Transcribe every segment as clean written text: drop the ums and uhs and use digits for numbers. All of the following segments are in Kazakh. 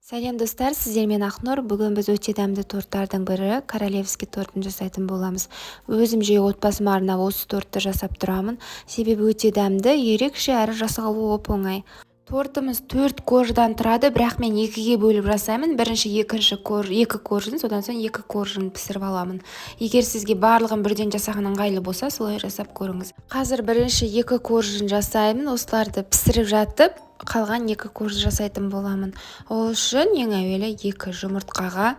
Сәлем, достар! Сіздермен Ақнұр. Бүгін біз өте дәмді торттардың бірі – королевский тортын жасайтын боламыз. Өзім жиі отбасыма арнап осы тортты жасап тұрамын, себебі өте дәмді, ерекше әрі жасалуы оп-оңай. Тортымыз төрт корждан тұрады, бірақ мен екіге бөліп жасаймын. Бірінші екінші корж, екі коржын, содан соң екі коржын пісіріп аламын. Егер сізге барлығын бірден жасаған ыңғайлы болса, солай жасап көріңіз. Қазір бірінші екі коржын жасаймын. Осыларды пісіріп жатып, қалған екі корж жасайтын боламын. Ол үшін ең әуелі екі жұмыртқаға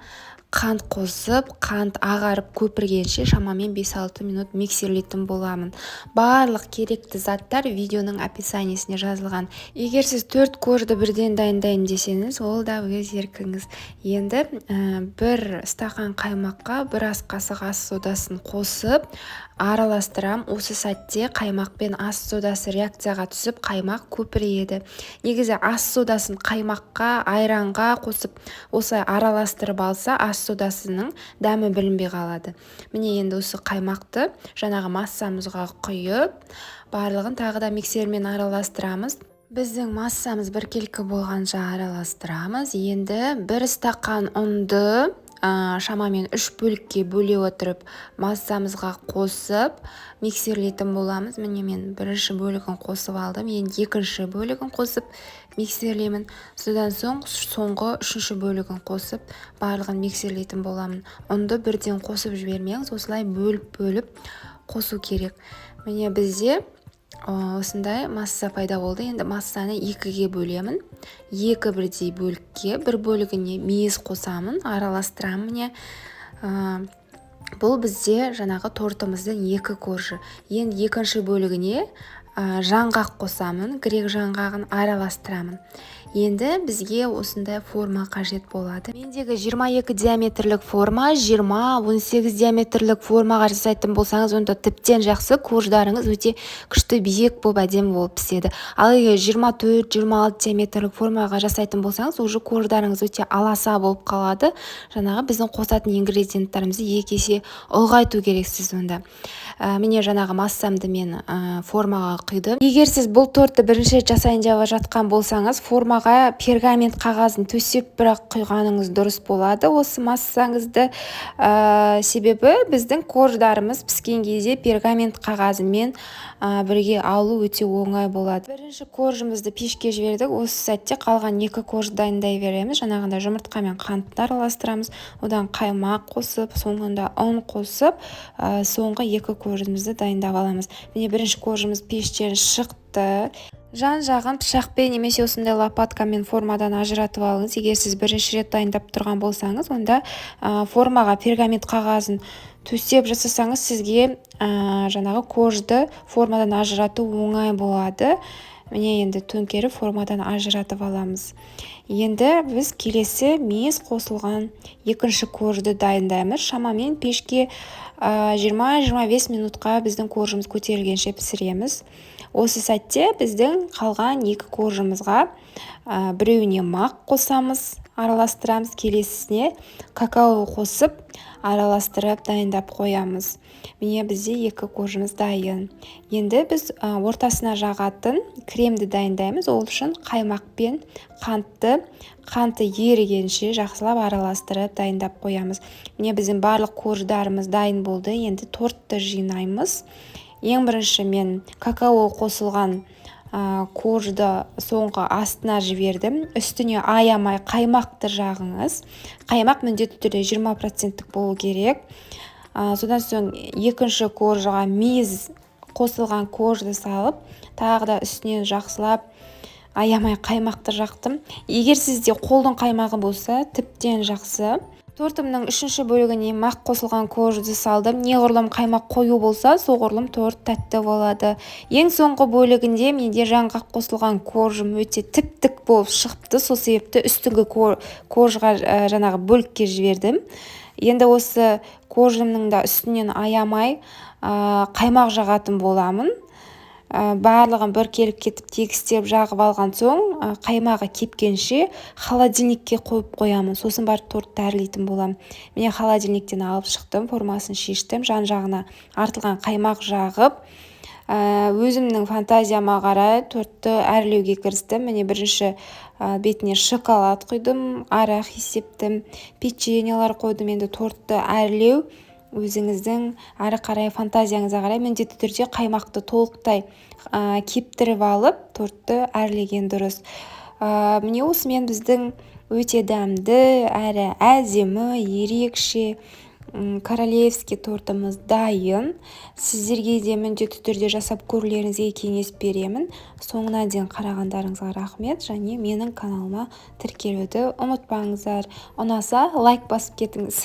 қант қосып, қант ағарып көпіргенше шамамен 5-6 минут миксерлейтін боламын. Барлық керекті заттар видеоның описаниесіне жазылған. Егер сіз төрт коржды бірден дайындаймын десеңіз, ол да өз еркіңіз. Енді бір стақан қаймаққа бір ас қасық ас содасын қосып, араластырам. Осы сәтте қаймақ пен ас содасы реакцияға түсіп, қаймақ көпіреді. Негізі ас содасын қаймаққа, айранға қосып, осылай араластырып алса, ас содасының дәмі білінбей қалады. Міне, енді осы қаймақты жаңағы массамызға құйып, барлығын тағы да миксермен араластырамыз. Біздің массамыз біркелкі болғанша араластырамыз. Енді бір стақан ұнды шамамен үш бөлікке бөле отырып, массамызға қосып, миксерлейтін боламыз. Міне, мен бірінші бөлігін қосып алдым. Енді екінші бөлігін қосып, миксерлеймін. Содан соң соңғы үшінші бөлігін қосып, барлығын миксерлейтін боламын. Ұнды бірден қосып жібермеңіз, осылай бөліп-бөліп қосу керек. Міне, бізде осындай масса пайда болды. Енді массаны екіге бөлемін, екі бірдей бөлікке. Бір бөлігіне мейіз қосамын, араластырамын. Міне, бұл бізде жаңағы тортымыздың екі коржы. Енді екінші бөлігіне жаңғақ қосамын, грек жаңғағын, араластырамын. Енді бізге осындай форма қажет болады. Мендегі 22 диаметрлік форма. 20, 18 диаметрлік формаға жасайтын болсаңыз, онда тіптен жақсы, корждарыңыз өте күшті, биік болып, әдемі болып піседі. Ал егер 24, 26 диаметрлік формаға жасайтын болсаңыз, уже корждарыңыз өте аласа болып қалады. Жаңағы біздің қосатын ингредиенттарымызды екі есе ұлғайту керексіз онда. Міне, жаңағы массамды мен формаға құйдым. Егер сіз бұл тортты бірінші рет жасайын деп жатқан болсаңыз, формаға пергамент қағазын төсеп, бірақ құйғаныңыз дұрыс болады осы массаңызды. Себебі біздің корждарымыз піскен кезде пергамент қағазымен бірге алу өте оңай болады. Бірінші коржымызды пешке жібердік. Осы сәтте қалған екі коржды дайындай береміз. Жаңағындай жұмыртқа мен қантты араластырамыз, одан қаймақ қосып, соңында ұн қосып, соңғы екі коржымызды дайындап аламыз. Міне, бірінші коржымыз пештен шықты. Жан жағын пышақпен немесе осындай лопаткамен формадан ажыратып алыңыз. Егер сіз бірінші рет дайындап тұрған болсаңыз, онда формаға пергамент қағазын төсеп жасасаңыз, сізге жаңағы коржды формадан ажырату оңай болады. Міне, енді төңкеріп, формадан ажыратып аламыз. Енді біз келесі мейіз қосылған екінші коржды дайындаймыз. Шамамен пешке 20-25 минутқа, біздің коржымыз көтерілгенше пісіреміз. Осы сәтте біздің қалған екі коржымызға біреуіне мақ қосамыз, араластырамыз, келесісіне какао қосып, араластырып, дайындап қоямыз. Міне, бізде екі коржымыз дайын. Енді біз ортасына жағатын кремді дайындаймыз. Ол үшін қаймақ пен қантты, қанты ерігенше жақсылап араластырып, дайындап қоямыз. Міне, біздің барлық корждарымыз дайын болды. Енді тортты жинаймыз. Ең бірінші мен какао қосылған коржды соңғы астына жібердім. Үстіне аямай қаймақты жағыңыз. Қаймақ міндетті түрде 20 проценттік болу керек. Содан соң екінші коржыға мейіз қосылған коржды салып, тағы да үстінен жақсылап аямай қаймақты жақтым. Егер сізде қолдың қаймағы болса, тіптен жақсы. Тортымның үшінші бөлігіне мақ қосылған коржды салдым. Неғұрлым қаймақ қою болса, соғұрлым торт тәтті болады. Ең соңғы бөлігінде менде жаңғақ қосылған коржым өте тіп-тік болып шығыпты. Сол себепті үстіңгі коржға, жаңағы бөлікке жібердім. Енді осы коржымның да үстінен аямай қаймақ жағатын боламын. Барлығын бір келіп кетіп, тегістеп жағып алған соң, қаймағы кепкенше холодильникке қойып қоямын. Сосын барып тортты әрлейтін боламын. Міне, холодильниктен алып шықтым, формасын шештім, жан жағына артылған қаймақ жағып, өзімнің фантазияма қарай тортты әрлеуге кірістім. Міне, бірінші Бетіне шоколад құйдым, арахис септім, печеньелар қойдым. Енді тортты әрлеу өзіңіздің әрі қарай фантазияңызға қарай. Міндетті түрде қаймақты толықтай кептіріп алып, тортты әрлеген дұрыс. Міне, осымен біздің өте дәмді әрі әдемі, ерекше королевский тортымыз дайын. Сіздерге де міндетті түрде жасап көрулеріңізге кеңес беремін. Соңына дейін қарағандарыңызға рахмет және менің каналыма тіркелуді ұмытпаңыздар. Ұнаса, лайк басып кетіңіз.